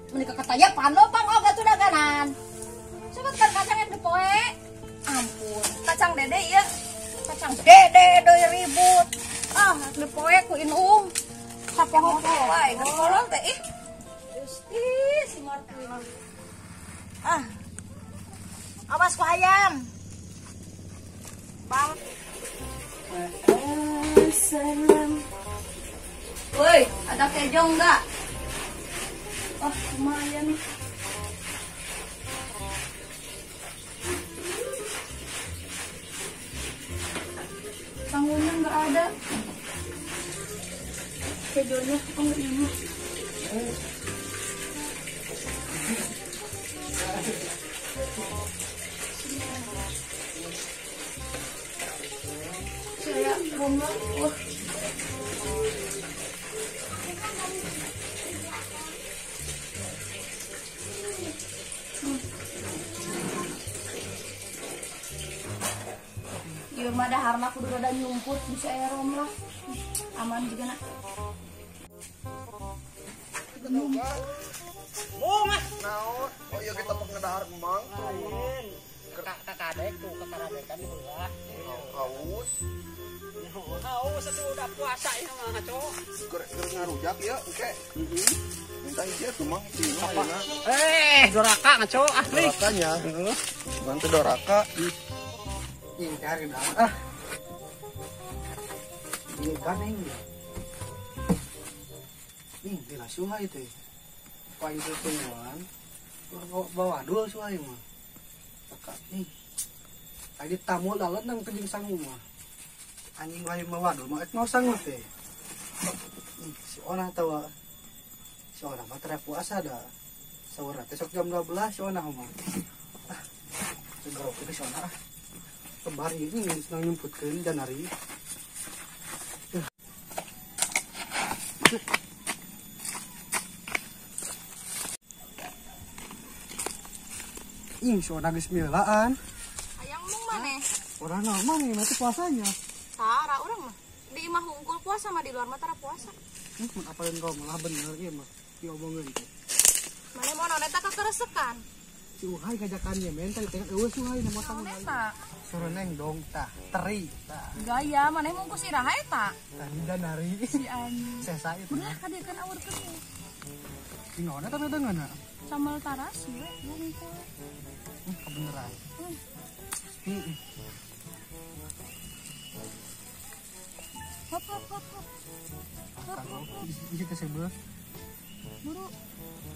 Meuni kakatayepan leumpang oge tuh daganan. Sebutkan kacang yang dipoe. Ampun, kacang dede ieu. Kacang dede deui ribut. Ah, dipoe ku inung. Sapoho wae geus kolot teh ih. Gusti si Martin. Ah. Awas ku hayam. Bang. Salam. Woi, ada kejo enggak? Oh, lumayan nih. Sangunya enggak ada. Kejonya oh ini. Saya ngomong, wah. Ieu mah daharna kudu rada nyumput bisa aya rom lah. Aman juga nak. Mung ah. Naon? Oh iya kita pok ngedahar emang tuh. Kakadek tuh, kakaradekan heula. Haus. Haus atuh udah puasa ieu mah cok. Keur ngarujak ya, engke. Heeh. Minta hiji atuh mang cing ayeuna. Doraka ngaco ahli. Dorakanya. Heeh. Bantu doraka. Ih, cari dah. Ah. Ini kan ini. Nih, bila suhai teh. Paling tungguan. Bawa dua suhai mah. Teka nih. Tadi tamu lalat nang kejing sangu mah. Anjing lain mah wadul mah mau sangu teh. Nih, si Ona tawa. Si Ona mah tera puasa dah. Sahur teh sok jam 12 si Ona mah. Ah. Segera ke si Ona ah. Kembali ini senang nyumputkeun janari. Ih, si Ona geus milaan. Hayang mung maneh? Urang mah maneh mati puasanya. Tara urang mah. Di imah hungkul puasa mah di luar mah tara puasa. Mun apalin kau malah bener ieu mah diomongkeun teh. Maneh mau naon eta kakeresekan? Si Uhai ngajakannya men tadi teh eueuh si Uhai na motong. Suruh neng dong tah, teri tah. Gaya maneh mungkus iraha eta? Tadi danari. Si anjing. Sesa itu. Bener kadiekeun awurkeun. Di naon eta teh ngeuna? Sambal tarasi we hungkul. Kebeneran. Heeh. Hop hop hop hop. Isi teh sebelah. Buru.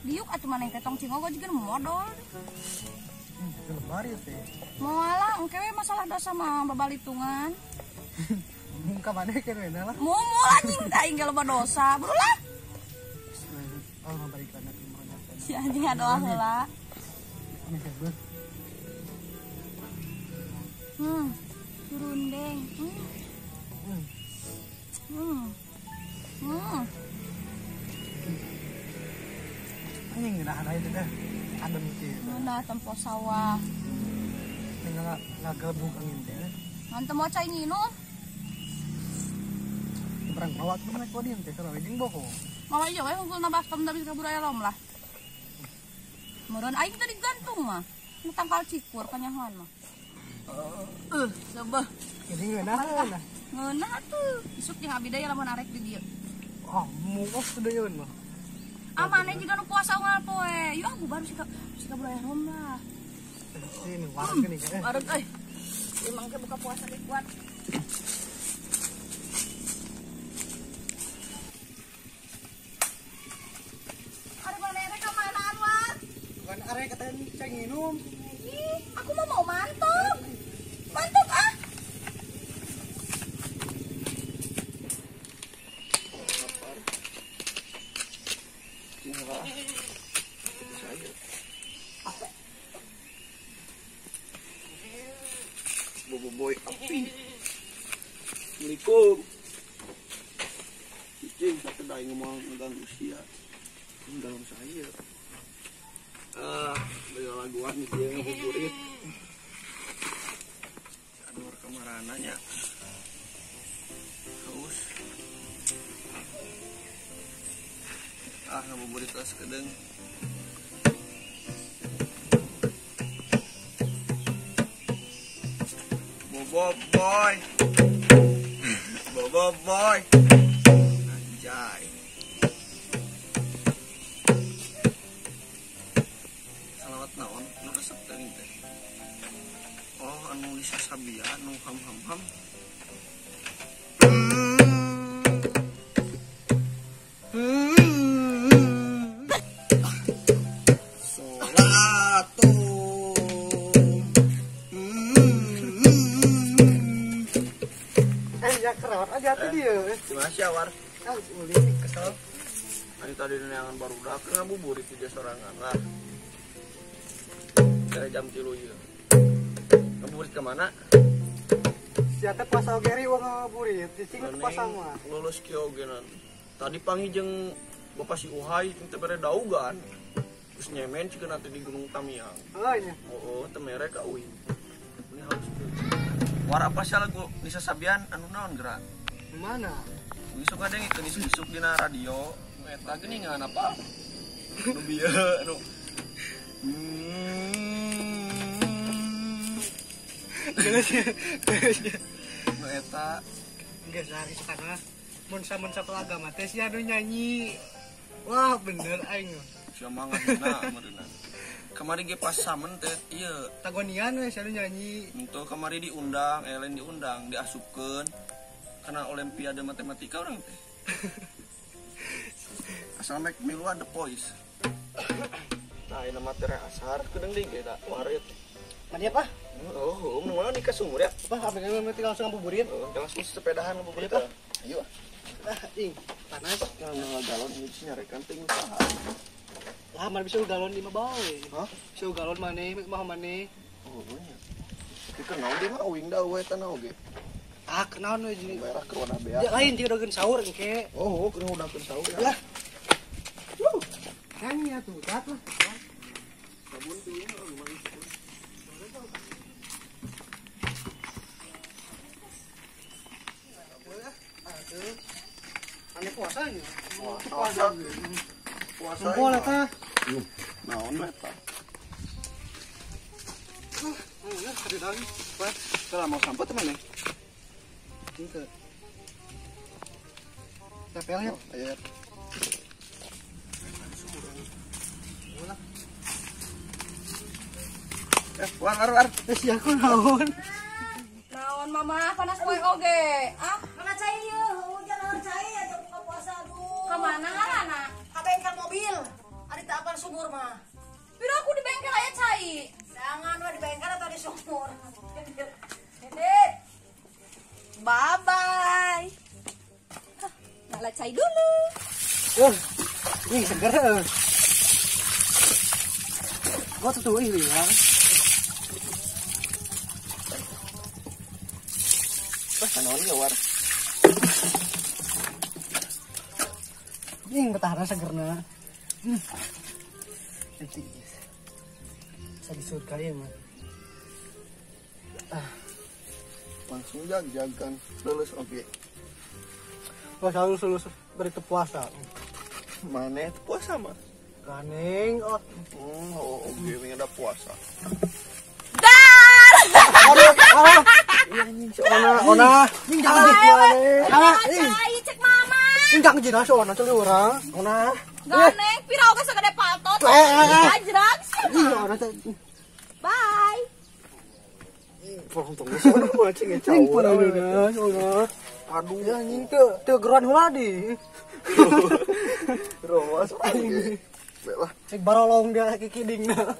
Diuk atuh maneh teh tong cingogo juga modol. Lebar ya teh. Moal engke we masalah dosa mah babalitungan. Muka maneh keneh lah. Mumul anjing teh aing ge loba dosa. Buru lah. Allah barikan atuh mah. Si anjing adoah heula. Turundeng. Anjing ngeunahan aya teh. Adem kieu. Ngeunah tempo sawah. Tinggal ngagelebug angin teh. Ngan teu moal cai nginum. Barang bawa tuh naik podium teh sarua jeung bohong. Mawa ieu we hungkul nabas pem da bisa kabur aya lom lah. Meureun aing teh digantung mah. Nu tangkal cikur kanyahoan mah. Sebeh. Jadi ngeunahan. Ngeunah atuh. Isuk jeung abi deui lamun arek di dieu. Oh, muos deui mah. Amane juga nu puasa unggal poe. Yuk aku baru sika budaya rom lah. Sini wareg geuning eh. Wareg euy. Emang ke buka puasa ge kuat. Are mana rek ka mana Anwar? Bukan arek katanya cai nginum. Ih, aku mah mau mantuk. Mantuk ah. Boboiboy api. Assalamualaikum. Cicing satu dai ngomong ngeganggu sia. Dalam saya. Ah, beli laguan dia ngabuburit. Aduh kemarananya. Haus. Ah, ngabuburit lah sekedeng. Bobo boy. Bobo boy. Anjay. Salawat naon nu resep teuing teh. Oh, anu Lisa Sabia anu ham ham ham. Aja tuh dia. Masih awar. Ah, ulin kesel. Tadi tadi neangan barudak ngabuburit di sorangan lah. Dari jam 3 ieu. Ngabuburit ke mana? Sia teh puasa oge ri wong ngabuburit, cicing teu puasa mah. Lulus kieu oge nan. Tadi panggih jeung bapak si Uhai teu bere daugan. Terus nyemen cikeun teh di Gunung Tamiang. Heuh nya. Oh, teu mere ka uing. Ini harus war apa sih lagu Nissa Sabyan anu naon gerak? Mana? Isuk ada yang isuk-isuk dina radio, eta geuningan apa? Nu bieu nu. Nu eta geus ari sakana mun samun sakola agama teh sia nu nyanyi. Wah, bener aing. Sia mah ngahina meureunna. Kamari ge pas samen teh ieu tagonian we sia nu nyanyi. Henteu kamari diundang, lain diundang, diasupkeun. Karena olimpiade matematika orang teh. Asal mek miluan The Voice. Nah, ini materi asar kedeung deui ge da warit. Mandi apa? Oh, nu mana nikah sumur ya? Apa apa nanti langsung ngabuburit? Oh, langsung sepedahan ngabuburit. Ayo. Ah, ing, panas. Kalau galon ini nyarekan teh usaha. Lah, mana bisa galon 5 bae. Hah? Bisa galon maneh, mah maneh. Oh, nya. Tapi kenaon dia mah uing da we tanah oge. Ah, kenaon we jadi merah ke warna bea. Ya lain ti udageun sahur engke. Oh, keur udageun sahur ya. Lah. Nyanyi atuh, dat lah. Sabun tuh ini lumayan. Ane puasanya. Puasa. Puasa. Boleh tah. Naon eta? Heeh, ada lagi. Wah, kalau mau sampah teman nih. Tingkat. Tempel ya. Ayo. War war war. Sia ku naon? Naon mama panas poe oge. Ah, mana cai ieu? Hujan naon cai atuh buka puasa aduh. Ka mana ngaranna? Ka bengkel mobil. Ari teu apal sumur mah. Pira aku di bengkel aya cai. Jangan we di bengkel atau di sumur. Dede. Bye bye. Malah cai dulu. Ih seger heuh. Gua tuh ih ya. Wah, naon ieu war. Ing betahna segerna. Nanti. Bisa di surga ya mah. Ah. Langsung jag-jagkan lulus oke. Wah, selalu lulus beri puasa. Mana puasa mah? Ganeng oh. Oh, oke, ini ada puasa. Dar. Aduh, Ona, ona, jangan ah, cek mama. Jangan jinak si ona celi urang. Ona. Ganeng, pira oge sagede paltot. Ajrag sia. Ona teh. Bye. Tong si ona mah cing caur. Ona. Aduh anjing teu teu geruan heula di. Roas anjing. Baiklah. Cek barolong dia kikidingna.